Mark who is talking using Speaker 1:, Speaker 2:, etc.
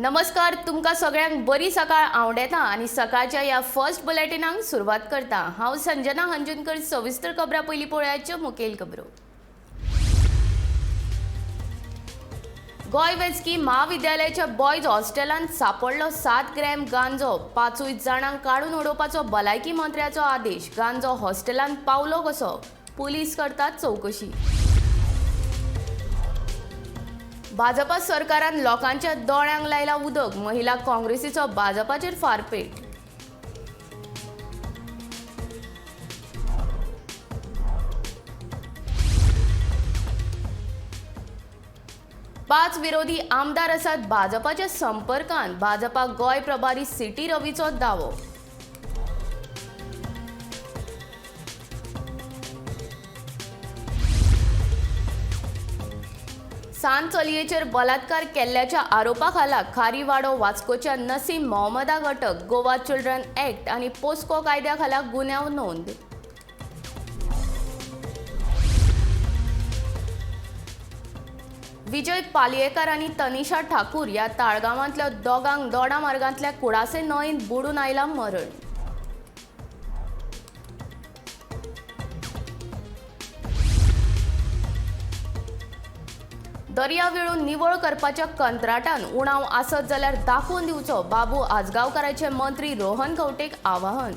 Speaker 1: नमस्कार, तुमकां सगळ्यांक बरी सकाळ आवडेता आनी सकाळच्या ह्या फर्स्ट बुलेटिनाक सुरवात करता. हांव संजना हंजुनकर. सविस्तर खबरां. पयलीं पळोवयाच्यो मुखेल खबरो. गोंय वैजकी म्हाविद्यालयाच्या बॉयज हॉस्टेलांत सापडलो 7 ग्रॅम गांजो. पांचूय जाणांक काडून उडोवपाचो भलायकी मंत्र्याचो आदेश. गांजो हॉस्टेलांत पावलो कसो? पुलीस करतात चवकशी. भाजपा सरकारान लोकांच्या दोळ्यांक लायला उदक. महिला काँग्रेसीचो भाजपाचेर फारपेट. पांच विरोधी आमदार आसात भाजपाच्या संपर्कांत. भाजपा गोंय प्रभारी सीटी रवीचो दावो. सान चलयेचेर बलात्कार केल्ल्याच्या आरोपा खाला खारीवाडो वास्कोच्या नसीम मोहम्मदाक अटक. गोवा चिल्ड्रन ऍक्ट आनी पोस्को कायद्या खाला गुन्यांव नोंद. विजय पालयेकार आनी तनिषा ठाकूर ह्या ताळगांवांतल्या दोगांक दोडा मार्गांतल्या कुडासे न्हंयेंत बुडून आयलां मरण. दर्या वेळो निवळ करपाच्या कंत्राटान उणाव आसत जाल्यार दाखोवन दिवचो. बाबू आजगांवकाराचे मंत्री रोहन खंवटेक आवाहन.